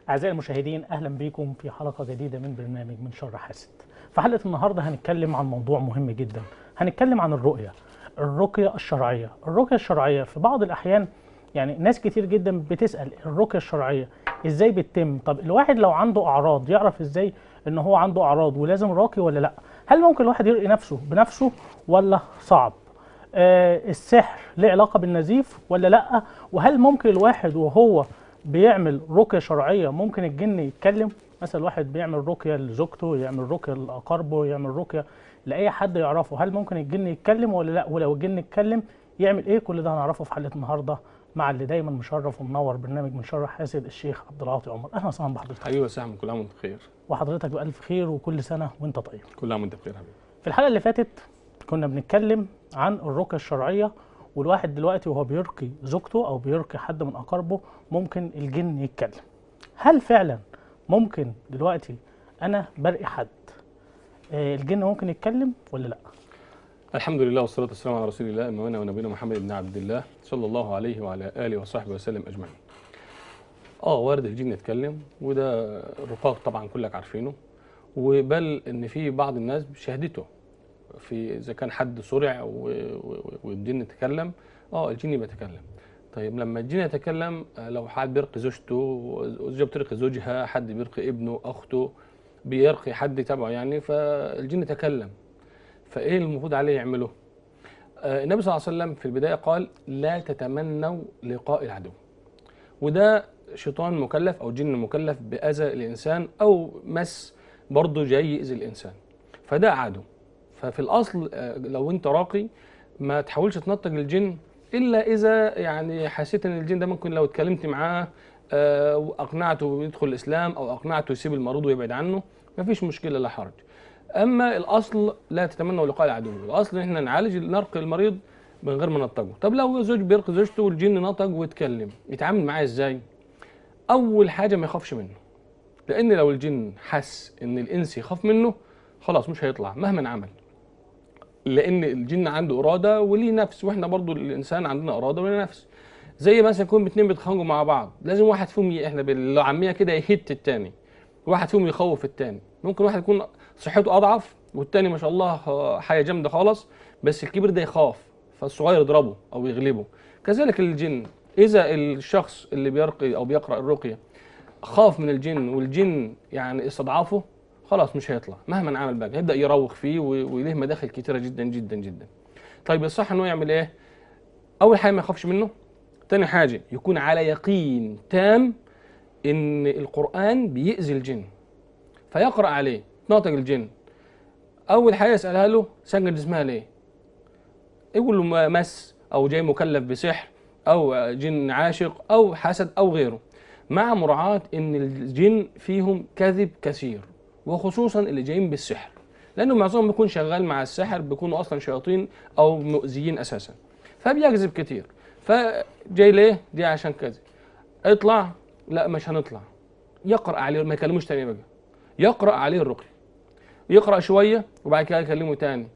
أعزائي المشاهدين، أهلا بكم في حلقة جديدة من برنامج من شر حاسد. في حلقة النهاردة هنتكلم عن موضوع مهم جدا، هنتكلم عن الرؤية، الرقية الشرعية. الرقية الشرعية في بعض الأحيان يعني ناس كتير جدا بتسأل الرقية الشرعية إزاي بتتم؟ طب الواحد لو عنده أعراض يعرف إزاي إن هو عنده أعراض، ولازم راقي ولا لأ؟ هل ممكن الواحد يرقي نفسه بنفسه ولا صعب؟ السحر ليه علاقة بالنزيف ولا لأ؟ وهل ممكن الواحد وهو بيعمل رقية شرعية ممكن الجن يتكلم؟ مثلا الواحد بيعمل رقية لزوجته، يعمل رقية لأقاربه، يعمل رقية لأي حد يعرفه، هل ممكن الجن يتكلم ولا لأ؟ ولو الجن اتكلم يعمل إيه؟ كل ده هنعرفه في حلقة النهاردة مع اللي دايما مشرف ومنور برنامج من شر حاسد، الشيخ عبد العاطي عمر. أهلا وسهلا بحضرتك. حبيبي وسهلا، كل عام وانت بخير. وحضرتك بألف خير وكل سنة وانت طيب. كل عام وانت بخير حبيبي. في الحلقة اللي فاتت كنا بنتكلم عن الرقية الشرعية، والواحد دلوقتي وهو بيرقي زوجته أو بيرقي حد من أقاربه ممكن الجن يتكلم. هل فعلا ممكن دلوقتي أنا برقي حد الجن ممكن يتكلم ولا لأ؟ الحمد لله والصلاة والسلام على رسول الله إمامنا ونبينا محمد بن عبد الله صلى الله عليه وعلى آله وصحبه وسلم أجمعين. وارد الجن يتكلم، وده الرقاق طبعا كلك عارفينه، وبل إن في بعض الناس شهدته في إذا كان حد صرع والجن تكلم، الجن بيتكلم. طيب لما الجن يتكلم، لو حد بيرقي زوجته، زوجته بترقي زوجها، حد بيرقي ابنه، أخته، بيرقي حد تبعه يعني، فالجن تكلم، فإيه المفروض عليه يعمله؟ النبي صلى الله عليه وسلم في البداية قال لا تتمنوا لقاء العدو، وده شيطان مكلف أو جن مكلف بأذى الإنسان أو مس برضه جاي يأذي الإنسان، فده عدو. ففي الأصل لو أنت راقي ما تحاولش تنطق الجن إلا إذا يعني حسيت إن الجن ده ممكن لو اتكلمت معاه وأقنعته يدخل الإسلام أو أقنعته يسيب المريض ويبعد عنه، مفيش مشكلة لا حرج. أما الأصل لا تتمنوا لقاء العدو، الأصل إن إحنا نعالج نرقي المريض من غير ما ننطقه. طب لو زوج بيرقي زوجته والجن نطق واتكلم، يتعامل معاه إزاي؟ أول حاجة ما يخافش منه، لأن لو الجن حس إن الإنس يخاف منه خلاص مش هيطلع مهما عمل، لأن الجن عنده إرادة وليه نفس، وإحنا برضو الإنسان عندنا إرادة وليه نفس. زي مثلا يكون اتنين بيتخانقوا مع بعض، لازم واحد فيهم إحنا بالعامية كده يهت التاني، واحد فيهم يخوف التاني. ممكن واحد يكون صحته أضعف والتاني ما شاء الله حاجة جامدة خالص، بس الكبير ده يخاف فالصغير يضربه أو يغلبه. كذلك الجن، إذا الشخص اللي بيرقي أو بيقرأ الرقية خاف من الجن والجن يعني استضعفه، خلاص مش هيطلع مهما عمل بقى، هيبدأ يروخ فيه وليه مداخل كتيرة جدا جدا جدا. طيب الصح إنه يعمل إيه؟ أول حاجة ما يخافش منه، تاني حاجة يكون على يقين تام إن القرآن بيأذي الجن، فيقرأ عليه ناطق الجن. أول حاجة يسألها له سجل جسمها ليه؟ يقول له مس أو جاي مكلف بسحر أو جن عاشق أو حسد أو غيره، مع مراعاة إن الجن فيهم كذب كثير، وخصوصا اللي جايين بالسحر، لأنه معظمهم بيكون شغال مع السحر، بيكونوا أصلا شياطين أو مؤذيين أساسا، فبيكذب كتير. فجاي ليه؟ دي عشان كذا. اطلع، لا مش هنطلع. يقرأ عليه، ما يكلموش تاني بقى، يقرأ عليه الرقية، يقرأ شوية وبعد كده يكلمه تاني.